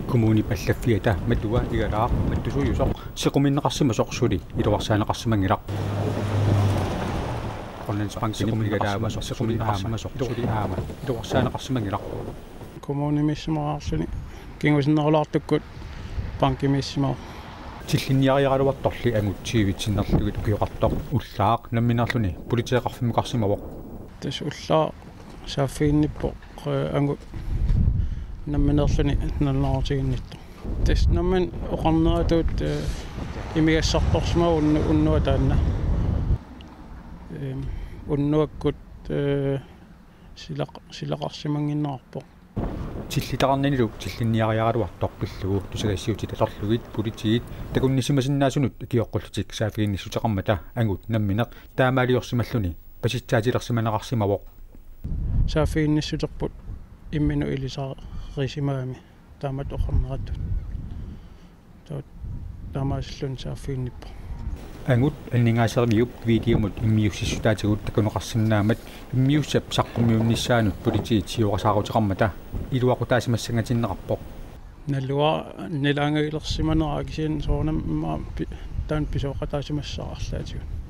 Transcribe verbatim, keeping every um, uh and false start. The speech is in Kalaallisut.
Kommunip allaffiata matua igalaaq mattusuujusoq sequminneqarsimasoq suli iluarsaaneqarsimanngilaq. Grønlandsbankenip igalaava sequminneqarsimasoq suli aamma iluarsaaneqarsimanngilaq. Kommunimiissimaqarluni kingusinnerulaartukkut bankimiissimavoq. Tillinniariaraluartorli angut tyvit sinnerlugit ukioqartoq ullaaq nammineerluni politeeqarfimmukarsimavoq. Tassa ullaaq saaffiginnippoq, eh, angut nammineerluni nalunaarutiginnittoq. Tassa nammineq oqarneratut, eh, imigassartorsimavoq unnu-, unnuaq taanna. Ehm, unnuakkut, eh, silaq-, silaqarsimannginnerarpoq. Tillitaqarnanilu tillinniariaraluartoq pillugu tusagassiuutit atorlugit politiit takunnissimasinnaasunut ikioqqullutik saaffiginnissuteqarmata angut nammineq taamaaliorsimalluni pasitsaatilersimaneqarsimavoq. Saaffiginnissuterput imminut ilisarisimagami taamatut oqarneratut. Taava taamaasilluni saaffiginnippoq. Angut anningaaseriviup videomut immiussissutaatigut takuneqarsinnaammat immiussap saqqummiunnissaanut politiit siorasaarutigimmata iluaqutaasimassangatinneqarpoq. Naluara nilaangagilersimanera kisianni soorunami pi-, taanna pisooqataasimassaaq arlaatigut.